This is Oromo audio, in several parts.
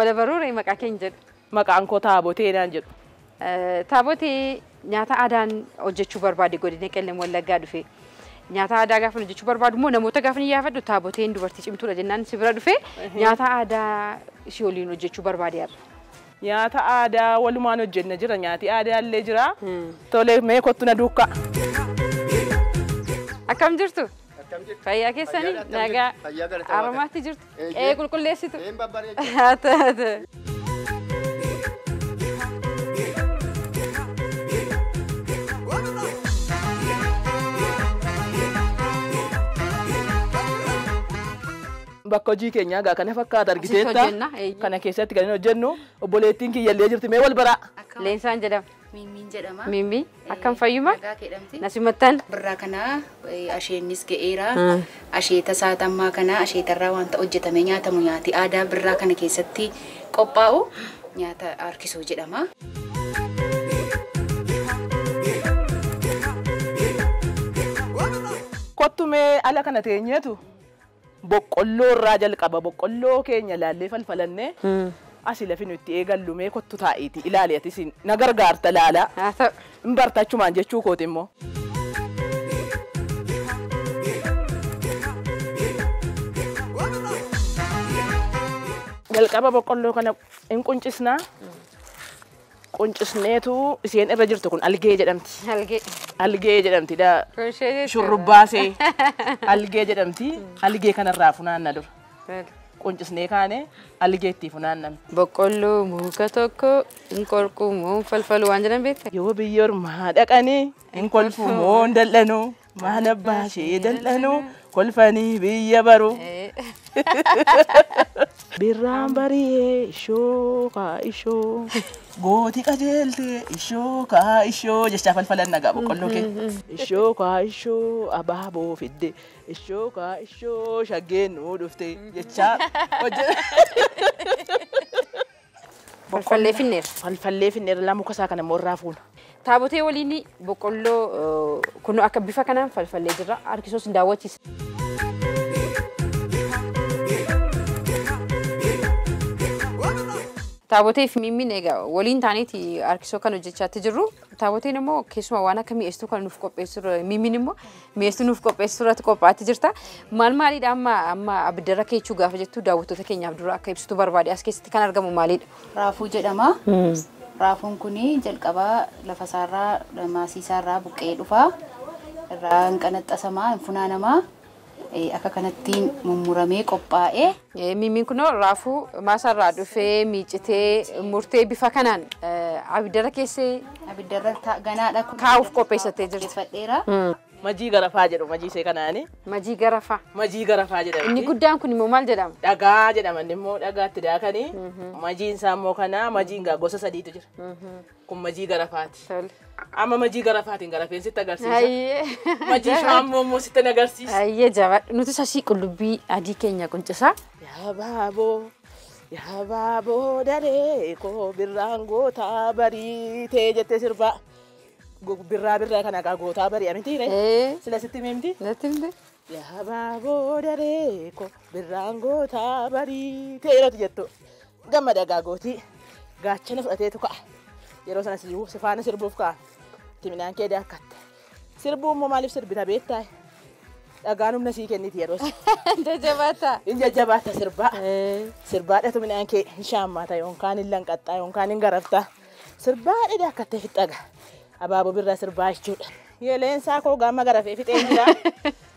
Wala baruure maqaa keenya jedhu. Maqaan koo Taabotee naan jedhu. Taabotee nyaata aadaan hojjechuu barbaade godina Qellem Wallaggaa dhufe. Nyaata aadaa gaafa hojjechuu barbaadu immoo namoota gaafa yaafadhu Taaboteen dubartii cimtuudha jennaan si bira dhufe nyaata aadaa ishee waliin hojjechuu barbaade har'a. Nyaata aadaa walumaan hojjenna jira, nyaati aadaa illee jira. Tole mee kottu na duukaa. Akkam jirtu? Fayyaa keessanii? Nagaa. Armaatti jirtu? Ee qulqulleessitu? Haa ta'u. Bakka hojii keenyaa egaa kana fakkaata argiteetta. Kana keessatti kan hojjennu obboleettiin kiyyallee jirti mee wal baraa. Leensaan jedhama. Mimmiin jedhama. Mimmi akkam fayyuma? Nagaa jedhamti. Nasimattan. Birraa kana asheennis ga'eera. Asheeta saatammaa kana asheetarraa wanta hojjetamee nyaatamu nyaati aadaa birraa kana keessatti qophaa'u nyaata harkisoo jedhama. Kottu mee ala kana teenyeetu boqqolloo irraa jalqaba. Boqqolloo keenya laallee falfalannee asii lafi nuti eegallu mee kottu taa'iiti ilaali atis na gargaarta laala. Hin bartachumaan jechuu kooti immoo. Jalqaba boqqolloo kana hin quncisnaa. Quncisneetu isheen irra jirtu kun algee jedhamti. Algee. Algee jedhamti dha. Shurrubbaasee. Algee jedhamti. Algee kanarraa funaanna dura. Quncisnee kaane algee itti funaanname. Boqqolloo muka tokko hin qorqumoo hin falfalu waan jedhan beekta? Yoo biyya ormaa dhaqanii hin kolfumoo hin dal'anuu maal abbaa ishee dal'anuu kolfanii biyya baru. Birraan bari'ee ishoo kaa ishoo gooti qajeeltee ishoo kaa ishoo jechaa falfalan nagaa boqqolloo kee. Ishoo kaa ishoo abaaboo fidde ishoo kaa ishoo shaggeen nuu dhufte jechaa hojjeta. Falfallee finneerra. Falfallee finneerra lama muka isaa kana immoo irraa fuuna. Taabotee waliin boqqolloo kun akka bifa kanaan falfallee jirra. Harkisoos hin daawwachiisa. Taabotee fi mimmiin egaa waliin taaneeti harkisoo kan hojjechaatti jirru. Taaboteen immoo keessumaa waan akka mi'eessituu kan nuuf qopheessu mimmiin immoo mi'eessituu nuuf qopheessu irratti qophaa'aatti jirta. Maal maaliidha amma amma abiddarra keechuu gaafa jettu daawwattoota keenyaaf dura akka ibsitu barbaade as keessatti kan argamu maalidha? Raafuu jedhama. Raafuun kuni jalqabaa lafa isaarraa maasii isaarraa buqqee dhufa. Irraa hin qanaxxasamaa hin funaanamaa. Akka kanatti mummuramee qophaa'ee. Mimmiin kunoo raafuu maasaarraa dhufee miicitee murtee bifa kanaan abiddarra keessee abiddarra ganaadha kaa'uuf qopheessattee jirti. Qopheeffadheera. Majii garafaa jedhu majii ishee kanaani. Majii garafaa. Majii garafaa jedhama. Inni guddaan kun immoo maal jedhama? Dhagaa jedhama inni immoo dhagaatti daakanii. Majiin isaa immoo kana majiin gaa gosa sadiitu jira. Kun majii garafaati. Amma majii garafaatiin garafeen sitti agarsiisa. Majii shaammoo immoo sitti agarsiisa. Ayyee jabaadhu. Nuti sasii qullubbii adii keenya quncisaa. Yaa baaboo yaa baaboo daree koo birraan gootaa bariitee jettee sirbaa. Birraa birraa kana egaa gootaa bari'a miti ree? Sila sitti himti? Natti himte. Yaa baaboo daree koo birraan gootaa bariitee yerootu jettu. Gamma dhagaa gootii gaachana fudhateetu ka'a. Yeroo sana si faana sirbuuf ka'a. Timinaan kee daakkatte. Sirbuu immoo maaliif sirbita beektaa? Dhagaan humna sii kenniti yeroo sana. Jajjabaata. Hin jajjabaata sirbaa. Sirbaadhatu midhaan kee hin shaammaata yookaan hin lanqaxxaa yookaan hin garaftaa. Sirbaadha daakkattee fixxaga. Abaaboo birraa sirbaa jechuudha. Yeeleensaa koo gaama garafee fixee jira.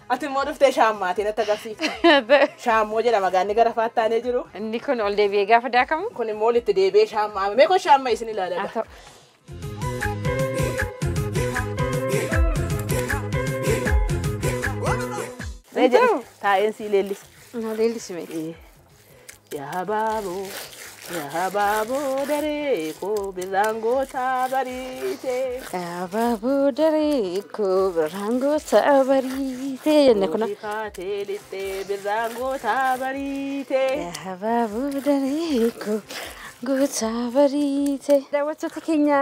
Ati immoo dhuftee shaammaatiin natti agarsiifte. Shaammoo jedhama gaanni garafaatti taanee jiru. Inni kun ol deebi'ee gaafa daakamu. Kun immoo olitti deebi'ee shaammaame. Mee kun shaamma isin ilaalaa. Taa'een sii leellisa. Leellisi mee. Yaa baaboo yaa baaboo daree koo birraan gootaa bariitee. Yaa baaboo daree koo birraan gootaa bariitee jenne kuna. Gooti kaatee lixxee birraan gootaa bariitee. Yaa baaboo daree koo gootaa bariitee. Daawwattoota keenya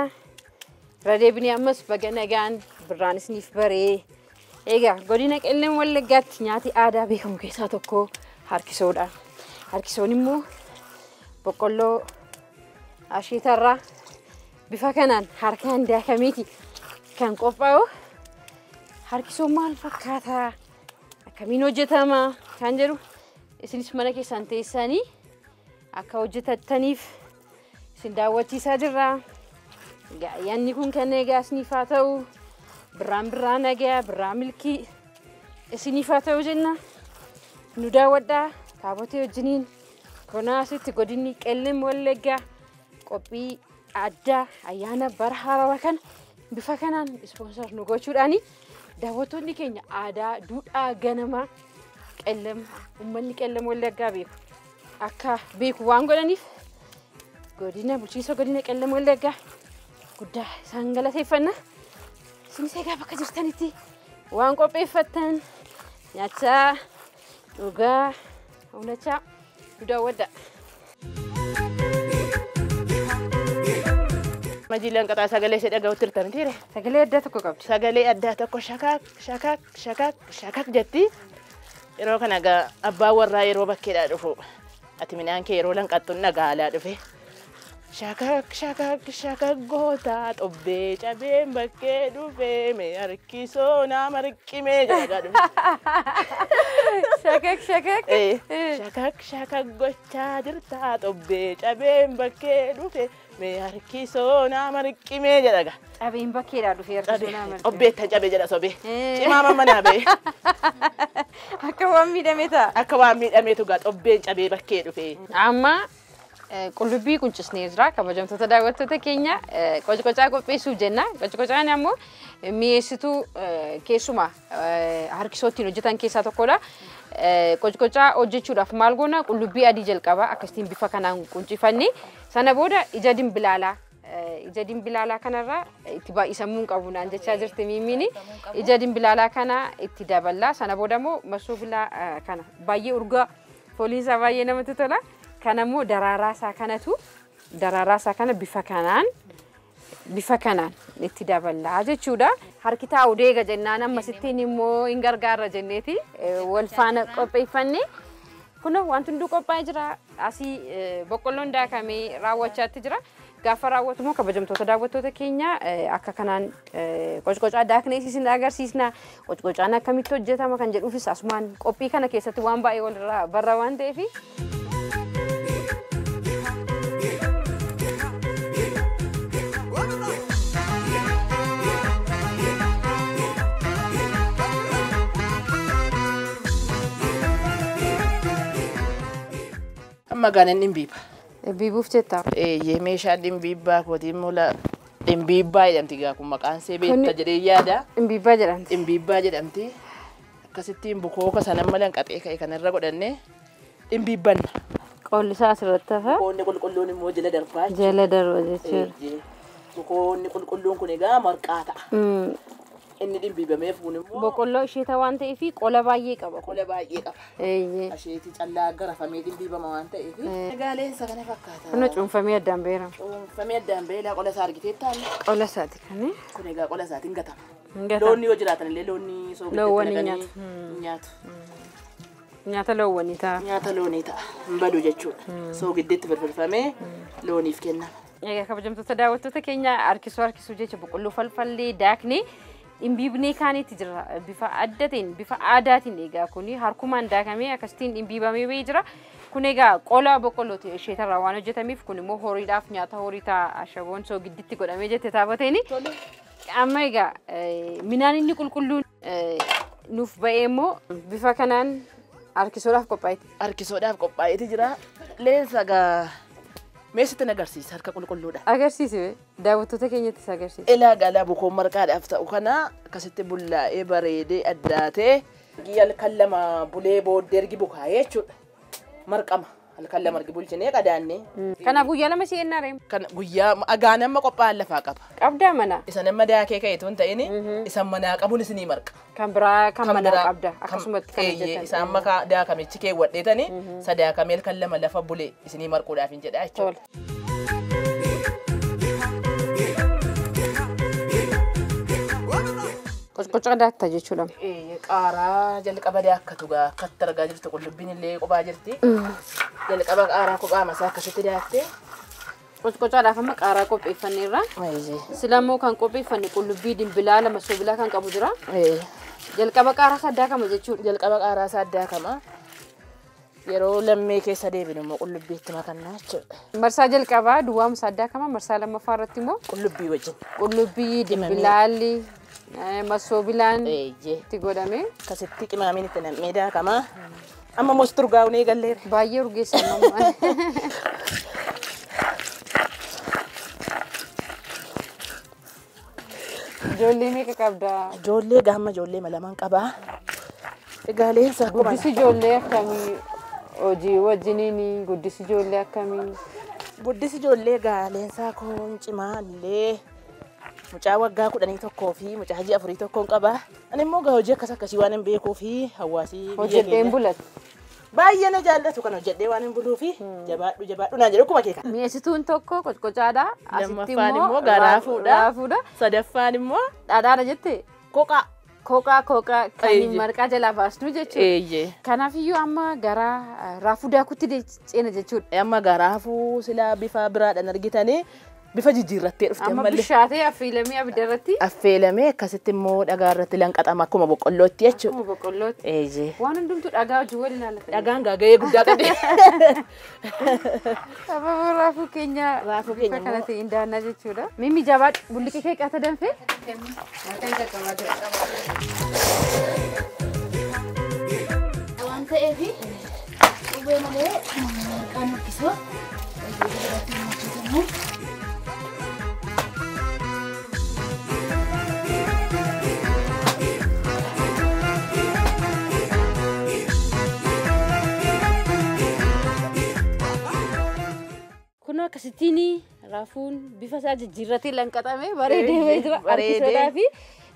irra deebinee ammas baga nagaan birraan isiniif baree. Egaa godina Qellem Wallaggaatti nyaati aadaa beekamu keessaa tokko harkisoodha. Harkisoon immoo Boqqolloo asheetarraa bifa kanaan harkaan daakameeti kan qophaa'u. Harkisoon maal fakkaata? Akkamiin hojjetama? Kan jedhu isinis mana keessan teessanii akka hojjetattaniif isin daawwachiisaa jirra. Ayyaanni kun kan egaa isiniif haa ta'u, birraan birraa nagaa, birraa milkii isiniif haa ta'u jenna. Nu daawwadhaa Taabotee wajjiniin kunaasitti godinni Qellem Wallaggaa qophii addaa ayyaana bara haarawaa kana bifa kanaan ispoonsar nu gochuudhaani daawwattoonni keenya aadaa duudhaa ganamaa Qellem uummanni Qellem Wallaggaa beeku akka beeku waan godhaniif godina bulchiinsa godina Qellem Wallaggaa guddaa isaan galateeffanna. Isinis egaa bakka jirtanitti waan qopheeffattan nyaachaa dhugaa oolachaa nu daawwadhaa. Majiilaan qaxaa sagalee ishee dhaga'utti jirtan tiire. Sagalee addaa tokko qabdi. Sagalee addaa tokko shakak shakak shakak shakak jetti. Yeroo kana egaa abbaan warraa yeroo bakkeedhaa dhufu ati midhaan kee yeroo lanqaxxuun dhagaalaa dhufe. Shakak shakak shakak goota xobbee cabeen bakkee dhufee mee harkisoo nama riqqimee jedha dhufe. Shakak shakak. Shakak shakak gochaa jirta xobbee cabeen bakkee dhufe mee harkisoo nama riqqimee jedha. Cabeen bakkeedhaa dhufee harkisoo nama riqqimee. Xobbee tan cabee jedha sobee. Cimaa mammanaa bee. Akka waan miidhamee ta'a. Akka waan miidhameetu gaa xobbeen cabee bakkee dhufe. Amma qullubbii quncisnee jira kabajamtoota daawwattoota keenya qocqocaa qopheessuuf jenna. Qocqocaan ammoo mi'eessituu keessumaa harkisoo ittiin hojjetan keessaa tokkodha. Qocqocaa hojjechuudhaaf maal goona qullubbii adii jalqaba akkasitiin bifa kanaan quncifanne sana booda ija dimbilaalaa kanarraa itti baay'isamuu hin qabu naan jechaa jirti Miimmiini. Ija dimbilaalaa kana itti daballaa sana booda immoo masoo bilaa kana baay'ee urgaa fooliin isaa baay'ee namatti tola. Kanammoo daraaraa isaa kanatu daraaraa isaa kana bifa kanaan itti daballaa jechuudha. Harki taa'u deega jennaan ammasittiin immoo hin gargaarra jenneeti wal faana qopheeffanne. Kun wanti hunduu qophaa'ee jira. Asii boqqolloon daakamee raawwachaatti jira. Gaafa raawwatu immoo kabajamtoota daawwattoota keenya akka kanaan qocqocaa daaknee isin agarsiisna. Qocqocaan akkamitti hojjetama kan jedhuufis asumaan qophii kana keessatti waan baay'ee walirraa barra waan ta'eefi. Amma gaanaan dhimbiiba. Dhimbiibuuf jetta? Eeyyee meeshaan dhimbiibbaa kootii immoo dhimbiibbaa jedhamti gaa kun maqaan see beekta jedhee yaada. Dhimbiibbaa jedhamti. Dhimbiibbaa jedhamti. Akkasittiin bukooka sana amma lanqaxee ka'e kanarra godhannee dhimbiibbanna. Qolli isaa asirratti hafa. Bukoonni qulqulluun immoo jala darbaa. Jala darba jechuudha. Bukoonni qulqulluun kun egaa marqaa ta'a. Inni dhimbiibamee fuun immoo. Boqqolloo isheeta waan ta'eef qola baay'ee qaba. Qola baay'ee qaba. Eeyyee. Asheeti callaa garafamee dhimbiibama waan ta'eef. Egaa leensa kana fakkaata. Kun cuunfamee addaan beera. Cuunfamee addaan beela qola isaa argitee taa'e. Qola isaati kan. Kun egaa qola isaatiin gatama. Loonni yoo jiraatan illee loonni Loowwan hin nyaatu. Nyaata loowwanii ta'a. Nyaata loonii ta'a. Hin badu jechuudha. Soogiddeetti firfirfamee looniif kennama. Egaa kabajamtoota daawwattoota keenya harkisuu harkisuu jecha boqqolloo falfallee daaknee dhimbiibnee kaanitti jira. Bifa adda ta'een bifa aadaatiin egaa kuni harkumaan daakamee akkasitiin dhimbiibamee bahee jira. Kun egaa qola boqqollooti isheetarraa waan hojjetameef kun immoo horiidhaaf nyaata horii ta'a ashaboon soogidditti godhamee jette taaboteeni. Amma egaa midhaan inni qulqulluun nuuf ba'ee immoo bifa kanaan harkisuudhaaf qophaa'eeti. Harkisuudhaaf qophaa'eeti jira. Leensa egaa meeshaatti agarsiisa harka qulqulluudha. Agarsiisi daawwattoota keenyattis agarsiisi. Elaa galaa bukoon marqaadhaaf ta'u kana akkasitti bullaa'ee bareedee addaatee halkan lama bulee booddee ergi bukaa'ee jechuudha. Marqama halkan lama ergi bulchinee qadaannee. Kanaaf guyyaa lama si ennaa reema. Kan guyyaa agaan amma qophaa'an lafaa qaba. Qabdaa mana. Isa nama daakee ka'e tun ta'ini isa manaa qabuun isinii marqa. Kan biraa kan manaa qabda akkasumatti kan hojjetan. Isa amma daakamichi keewwadheetani sadaakamee halkan lama lafa bulee isinii marquudhaaf hin jedha jechuudha. Qocqocaa daakta jechuudha. Qaaraa jalqaba daakkatu gaa akkatti argaa jirtu qullubbiin illee qophaa jirti. Jalqaba qaaraa kophaa masaa akkasitti daaktee. Qocqocaadhaaf amma qaaraa qopheeffanneerra. Sila immoo kan qopheeffanne qullubbii dimbilaala masoobilaa kan qabu jira. Jalqaba qaaraa isaa daakama jechuudha. Jalqaba qaaraa isaa daakama. Yeroo lammee keessa deebinu immoo qullubbii itti makannaa jechuudha. Marsaa jalqabaa duwwaa masaa daakama marsaa lammaffaa irratti immoo Qullubbii wajjin. Qullubbii dimbilaalli masoobilaan itti godhame. Akkasitti qimaamiin itti nam'ee daakama. Amma immoo sitti urgaa'uun eegalleera. Baay'ee urgeessa amma. Ijoollee meeqa qabdaa? Ijoollee gaamma ijoollee lamaan qabaa. Egaa leensa akkuma Guddisi ijoollee akkamii? Hojii wajjiniin guddisi ijoollee akkamii? Guddisi ijoollee gaa leensaa koon cimaa illee mucaa waggaa 11 fi mucaa ji'a 4 tokkoon qabaa. Ani immoo gaa hojii akkas akkasii waan hin beekuu fi hawaasi biyya Hojjedheen keenya bulata. Baay'ee na jaallatu kan hojjedhee waan hin buluu fi jabaadhu jabaadhu naan jedhu akkuma kee kana. Mi'eessituun tokko qocqocaadha. Asitti Lammaffaan immoo gaa raafuudha. Raafuudha. Sadaffaan immoo Dhadhaadha jettee? Koqaa. Koqaa koqaa kan Eeyyee. marqaa jalaa baasnu jechuudha. Eeyyee. Kanaafiyyuu amma gara raafuu daakutti ceena jechuudha. Amma gaa raafuu silaa bifa biraadhaan argitanii bifa jijjiirrattee dhufte Amma ammallee. bishaatee affeelamee abidda irratti. Affeelamee akkasitti immoo dhagaa irratti lanqaxama akkuma boqqollootti jechuudha. Akkuma boqqollootti. Eeyyee. Waan hundumtuu dhagaa wajjin wal ilaallata. Dhagaan gaa gahee guddaa qabe. Sababa raafuu keenya Raafuu keenya bifa kana immoo- ta'een daannaa jechuudha. Mimmi jabaadhu bulliqi kee qaata danfee. Waan ta'eef qubee malee marqaan harkisoo irratti hin hojjetamu. Kun akkasittiin raafuun bifa isaa jijjiirratee lanqaxamee bareedee jira. Bareedee. Harkisoodhaa fi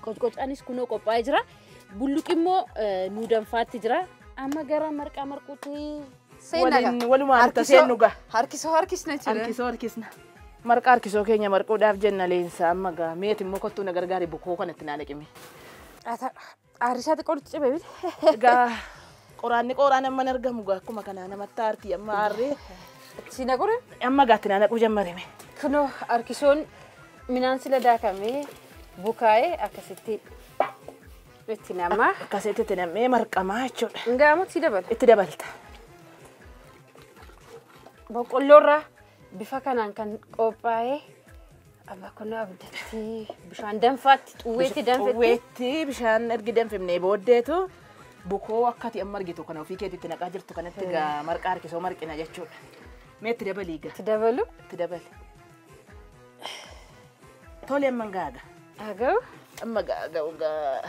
qocqocaanis kunoo qophaa'ee jira. Bulluqi immoo nuu danfaatti jira. Amma gara marqaa marquutti seenna Waliin walumaan itti seennu gaa. Harkisoo harkisna jechuudha. Harkisoo harkisna. Marqaa harkisoo keenya marquudhaaf jenna leensa amma gaa meeti immoo kottuu na gargaari bukoo kanatti naa naqime. Aarrisaa xiqqootti cimee miti. Egaa qoraanni qoraan amma hin argamu gaa akkuma kanaa namatti aartii amma aarree Si naqure? amma gaatti naa naquu jammarime. Kunoo harkisoon midhaan sila daakamee bukaa'ee akkasitti itti namaa. Akkasitti itti nam'ee marqamaa jechuudha. Ngaamutti si dabala. Itti dabalta. Boqqolloorraa bifa kanaan kan qophaa'ee amma kunoo abiddatti bishaan danfaatti xuwweetti danfetti. Xuwweetti bishaan ergi danfifnee booddeetu bukoo akkati amma argitu kana ofii keetitti naqaa jirtu kanatti gaa marqaa harkisoo marqina jechuudha. Mee itti dabalii gaa. Itti dabalu. Itti dabali. Tole amma gaaga. Aga'u. Amma gaaga gaa.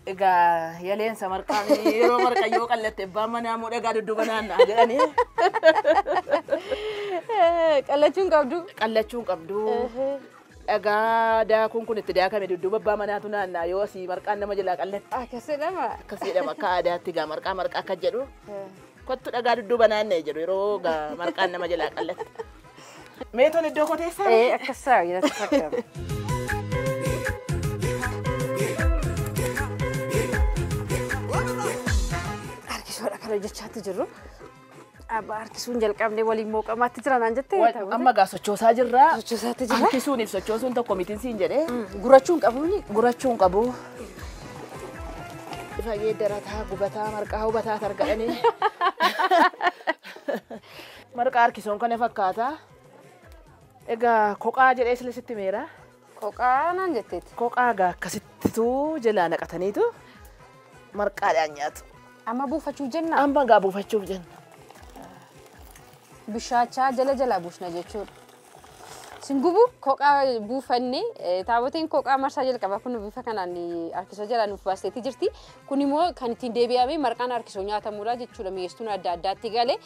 Egaa yaleensa marqaan yeroo marqa yoo qallatte abbaan manaa immoo dhagaa dudduuba naanna'a jedhanii. Qallachuun qabdu. Qallachuun qabdu. Dhagaa daakuun kun itti daakame dudduuba abbaa manaatu naanna'a yoo asii marqaan nama jalaa qallatte. Akkas jedhama. Akkas jedhama akka aadaatti gaa marqaa marqaa akka jedhu. Kottu dhagaa dudduuba naanna'e jedhu yeroo gaa marqaan nama jalaa qallatte. Meetoon iddoo koo teessaa? Akkas ta'a jedhatti fakkaata. Harkisoodha kan hojjechaatti jirru. Abbaa harkisuun jalqabnee waliin mooqamaatti jira naan jettee. Amma gaa sochoosaa jirra. Sochoosaatti jira. Harkisuuniif sochoosuun tokko mitiin siin jedhee. Gurachuun qabuuni. Gurachuun qabu. Ifa geeddarataa gubataa marqaa hubataa targadhanii. Marqaa harkisoon kana fakkaata. Egaa koqaa jedhee sila sitti meera. Koqaa naan jetteeti. Koqaa gaa akkasittitu jalaa naqataniitu marqaadhaan nyaatu. Amma buufachuu jenna. Amma gaa buufachuuf jenna. Bishaachaa jala jalaa buusna jechuudha. Singubu koqaa buufannee taaboteen koqaa marsaa jalqabaa kun bifa kanaan harkisoo jalaa nuuf baasteetii jirti. Kun immoo kan ittiin deebi'amee marqaan harkisoo nyaatamudha jechuudha mi'eessituun adda addaatti galee.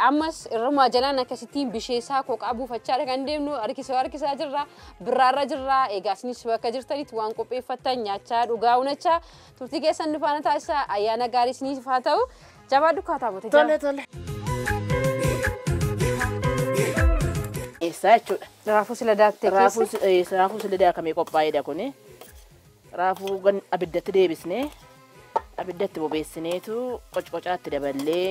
Ammas irrumaa jalaan akkasittiin bisheessaa koqaa buufachaadha kan deemnu harkisoo harkisaa jirra birraarra jirra. Egaa isinis bakka jirtanitti waan qopheeffattan nyaachaa dhugaa unachaa turtii keessan nu faana taasisaa ayyaana gaarii isiniif haa ta'u. Jabaa dukkaa taabotee jala. Tole tole. Eessaa jechuudha. Raafuu sila daaktee keessa. Raafuu sila daakamee qophaa'edha kuni. Raafuu abiddatti deebisnee abiddatti bobeessineetu qocqocaatti daballee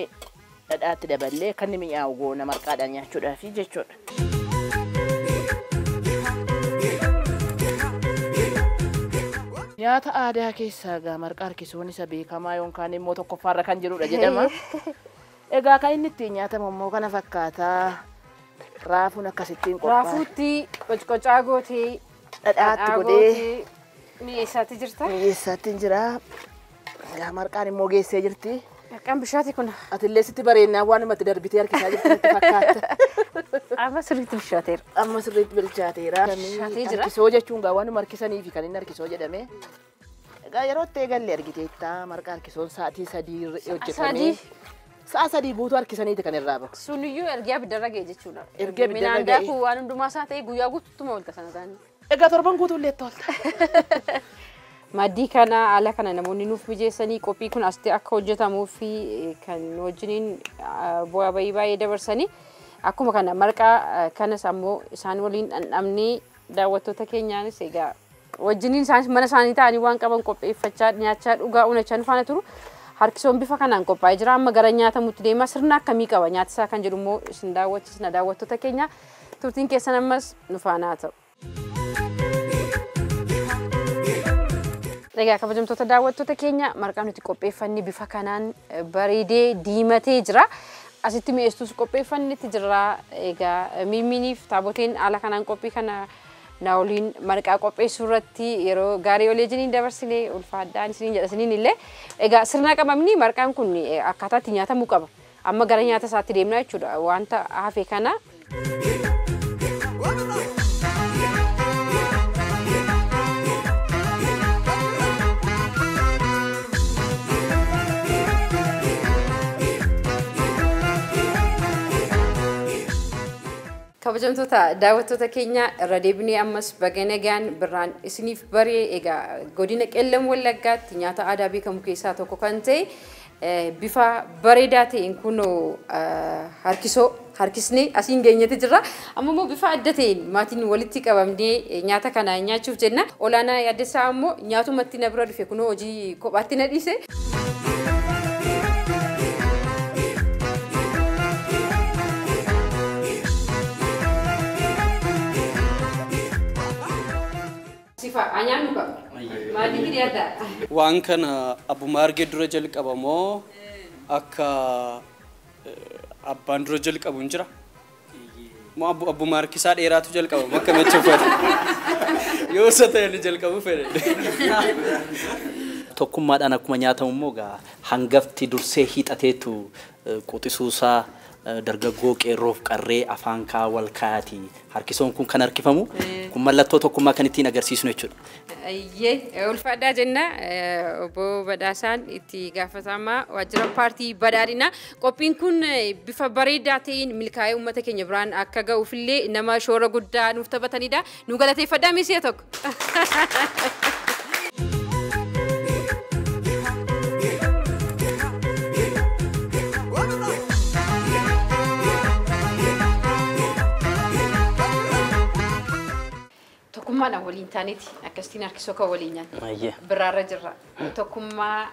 dhadhaatti daballee kan inni mi'aawu goona marqaadhaan nyaachuudhaafi jechuudha. Nyaata aadaa keessaa egaa marqaa harkisuun isa beekamaa yookaan immoo tokkoffaarra kan jirudha jedhama. Egaa kan inni ittiin nyaatamu immoo kana fakkaata. Raafuun akkasittiin qophaa'a. Raafuutti qocqocaa gootee dhadhaatti godhee mi'eessaatti jirta. Mi'eessaatti jira. Egaa marqaan immoo geessee jirti. Marqaan bishaati kun. Atillee sitti bareennaa waanumatti darbitee harkisaa jirti natti fakkaata. Amma sirriitti bishaateera. Amma sirriitti bilchaateera. Bishaatee jira. Harkisoo jechuun gaa waanuma harkisanii fi kan inni harkisoo jedhame. Egaa yeroo itti eegalle argiteetta marqa harkisoon sa'aatii 3 hojjetame. Sa'a 3 guutuu harkisaniiti kan irraa bahu. Suniyyuu erga abiddarra ga'e jechuudha. Erga abiddarra ga'e. Midhaan daakuu waan hundumaa isaa ta'e guyyaa guututtuma oolta sana ta'anii. Egaa torban guutuu illee itti oolta. Maaddii kana haala kana namoonni nuuf mijeessanii qophii kun asitti akka hojjetamuu fi kan wajjiniin bu'aa bayii baay'ee dabarsanii akkuma kana marqaa kanas ammoo isaan waliin dhandhamnee daawwattoota keenyaanis egaa wajjiniin isaanis mana isaanii ta'anii waan qaban qopheeffachaa nyaachaa dhugaa unachaa nu faana turu. Harkisoon bifa kanaan qophaa'ee jira. Amma gara nyaatamutti deema. Sirna akkamii qaba nyaata isaa kan jedhu immoo isin daawwachiisna daawwattoota keenya. Turtiin keessan ammas nu faana haa ta'u. Egaa kabajamtoota daawwattoota keenya marqaa nuti qopheeffanne bifa kanaan bareedee diimatee jira. Asitti mi'eessuus qopheeffannetti jira. Egaa miimmiiniif taaboteen haala kanaan qophii kana na waliin marqaa qopheessuu irratti yeroo gaarii olii jiniin dabarsine ulfaadhaan isiniin jedha isiniin illee. Egaa sirna qabamni marqaan kun akkaataa itti nyaatamuu qaba. Amma gara nyaata isaatti deemna jechuudha. Wanta hafe kana. Kabajamtoota daawwattoota keenya irra deebinee ammas baga nagaan birraan isiniif baree egaa godina Qellem Wallaggaatti nyaata aadaa beekamu keessaa tokko kan ta'e bifa bareedaa ta'een kunoo harkisoo harkisnee asiin geenyetti jirra. Amma immoo bifa adda ta'een maatiin walitti qabamnee nyaata kana nyaachuuf jenna. Olaanaa Yaaddessaa ammoo nyaatumatti na bira dhufe kunoo hojii kophaatti na dhiise. Waan kana abbuma argee dura jalqabamoo akka abbaan dura jalqabu hin jira? Moo abbuma harkisaa dheeraatu jalqabamu akka mecha uffata? Yoo isa ta'e inni jalqabu fedhe. Tokkummaadhaan akkuma nyaatamu immoo egaa hangafti dursee hiixateetu quxisuusaa dargaggoo qeerroof qarree afaan kaa wal kaayati. Harkisoon kun kan harkifamu kun mallattoo tokkummaa kan ittiin agarsiisnu jechuudha. Ayyee ulfaadhaa jenna obbo Badhaasaan itti gaafatamaa waajjira paartii badhaadhinaa. Qophiin kun bifa bareedaa ta'een milkaa'ee uummata keenya biraan akka ga'uufillee nama shoora guddaa nuuf taphatanidha. Nu galateeffadhaa miisiya tokko. Tokkummaadhaan waliin taaneeti akkasitiin harkisoo kan waliin nyaanna. Biraarra jirra. Tokkummaa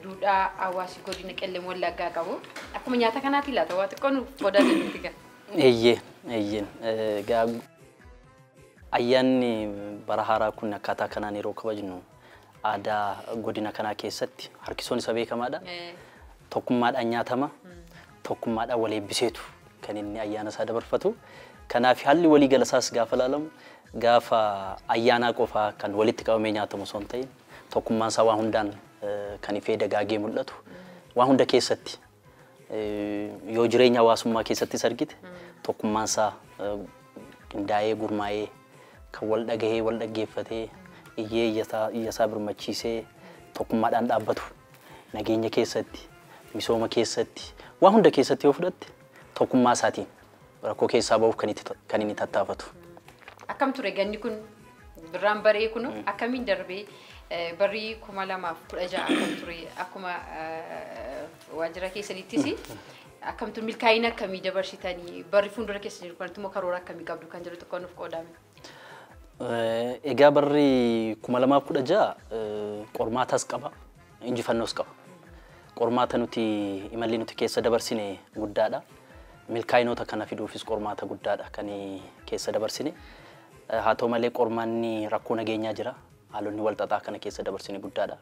duudhaa hawaasi godina Qellem Wallaggaa qabu. Akkuma nyaata kanaatti laata waa xiqqoo nuuf qodaa jennutti gaa. Eeyyee eeyyeen. Egaa ayyaanni bara haaraa kun akkaataa kanaan yeroo kabajnu aadaa godina kanaa keessatti harkisoon isa beekamaadha. Tokkummaadhaan nyaatama. Tokkummaadhaan wal eebbiseetu kan inni ayyaana isaa dabarfatu. Kanaaf haalli walii galasaas gaafa ilaalamu gaafa ayyaanaa qofaa kan walitti qabamee nyaatamu osoo hin ta'in tokkummaan isaa waan hundaan kan ifee dagaagee mul'atu waan hunda keessatti yoo jireenya hawaasummaa keessattis argite tokkummaan isaa qindaa'ee gurmaa'ee kan wal dhagahee wal dhaggeeffatee iyyee iyyasaa birmachiisee tokkummaadhaan dhaabbatu nageenya keessatti misooma keessatti waan hunda keessatti yoo fudhatte tokkummaa isaatiin rakkoo keessaa ba'uuf kan inni tattaafatu. Akkam ture ganni kun birraan baree kun akkamiin darbee barrii 2016 akkam ture akkuma waajjira keessanittis akkam ture milkaa'ina akkamii dabarsitanii barri fuuldura keessa jiru kanatti immoo karoora akkamii qabdu kan jedhu tokko nuuf qoodame. Egaa barri 2016 qormaatas qaba, injifannoos qaba. Qormaata nuti imalli nuti keessa dabarsine guddaadha. Milkaa'inoota kana fiduufis qormaata guddaadha kan keessa dabarsine. Haa ta'u malee qormaanni rakkoo nageenyaa jira. Haalonni wal xaxaa kana keessa dabarsine guddaadha.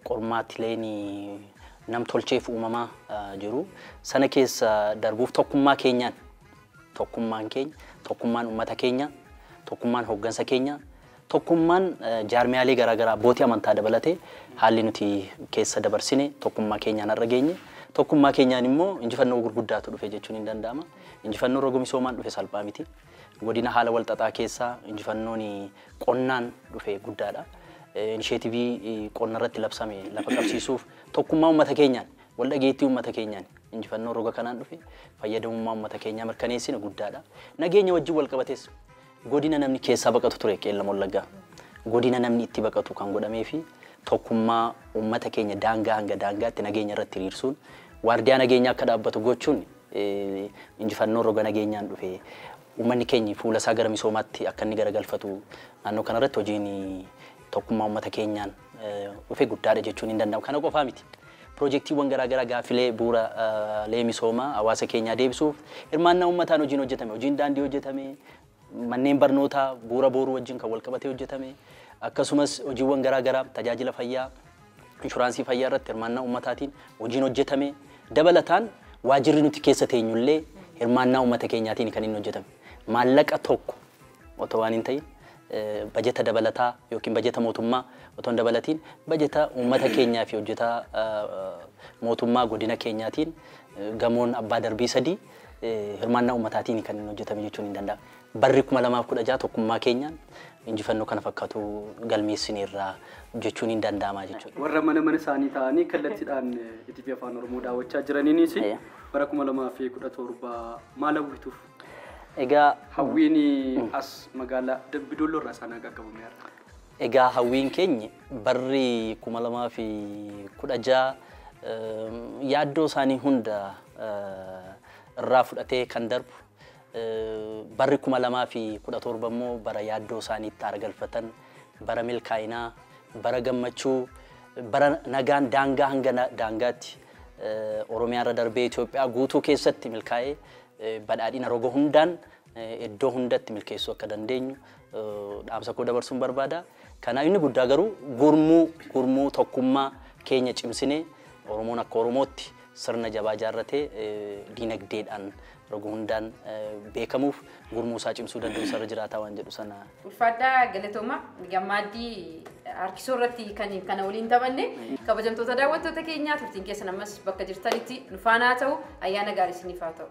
Qormaatileen nam-tolcheef uumamaa jiru. Sana keessa darbuuf tokkummaa keenyaan, tokkummaan keenya, tokkummaan uummata keenya, tokkummaan hooggansa keenya, tokkummaan jaarmiyaalee garaagaraa abbootii amantaa dabalatee haalli nuti keessa dabarsine tokkummaa keenyaan har'a geenye. Tokkummaa keenyaan immoo injifannoo gurguddaatu dhufe jechuun hin danda'ama. Injifannoo roga misoomaan dhufe salphaa miti. Godina haala wal xaxaa keessaa injifannoon qonnaan dhufe guddaadha. Inisheetivii qonna irratti labsame lafa qabsiisuuf tokkummaa uummata keenyaan, wal dhageettii uummata keenyaan injifannoo roga kanaan dhufe fayyadamummaa uummata keenyaa mirkaneessine guddaadha. Nageenya wajjin wal qabates godina namni keessaa baqatu ture Qeellam Wallaggaa. Godina namni itti baqatu kan godhamee fi tokkummaa uummata keenya daangaa hanga daangaatti nageenya irratti hiriirsuun waardiyaa nageenyaa akka dhaabbatu gochuun injifannoo roga nageenyaan dhufe uummanni keenya fuula isaa gara misoomaatti akka inni garagalfatu naannoo kanarratti hojiin tokkummaa uummata keenyaan dhufe guddaadha jechuun hin danda'amu. Kana qofaa miti. Piroojeektiiwwan garaagaraa gaaffilee bu'uuraalee misoomaa hawaasa keenyaa deebisuuf hirmaannaa uummataan hojiin hojjetame, hojiin daandii hojjetame, manneen barnootaa bu'uura booruu wajjin kan wal qabatee hojjetame, akkasumas hojiiwwan garaagaraa tajaajila fayyaa, inshuraansii fayyaa irratti hirmaannaa uummataatiin hojiin hojjetame. Dabalataan waajirri nuti keessa teenyullee hirmaannaa uummata keenyaatiin kan inni hojjetame. Maallaqa tokko otoo waan hin ta'in bajeta dabalataa yookiin bajeta mootummaa otoo hin dabalatiin bajeta uummata keenyaa fi hojjetaa mootummaa godina keenyaatiin gamoon abbaa darbii 3 hirmaannaa uummataatiin kan inni hojjetame jechuun hin danda'amu. Barri 2016 tokkummaa keenyaan injifannoo kana fakkaatu galmeessineerraa jechuun hin danda'ama jechuudha. Warra mana mana isaanii ta'anii kallattiidhaan ETV Afaan Oromoo daawwachaa jiraniinis bara 2017 maal hawwituuf? Egaa hawwiin as magaalaa Dambidolloo irraa isaan qaqqabameera. Egaa hawwiin keenya barri 2016 yaaddoo isaanii hunda irraa fudhatee kan darbu barri 2017 immoo bara yaaddoo isaaniitti argalfatan, bara milkaa'inaa, bara gammachuu, bara nagaan daangaa hanga daangaatti Oromiyaa irra darbee Itoophiyaa guutuu keessatti milkaa'ee badhaadhina roga hundaan iddoo hundatti milkeessuu akka dandeenyu dhaamsa koo dabarsuun barbaada. Kanaaf inni guddaa garuu gurmuu tokkummaa keenya cimsinee Oromoon akka Oromootti sirna jabaa ijaarratee diinagdeedhaan roga hundaan beekamuuf gurmuu isaa cimsuu danda'u sarara jiraataa waan jedhu sana. Ulfaadhaa galatooma gammaaddii harkisoo irratti kan kana waliin taphanne kabajamtoota daawwattoota keenyaa turtiin keessan ammas bakka jirtanitti nu faana haa ta'u ayyaana gaarii isiniif haa ta'u.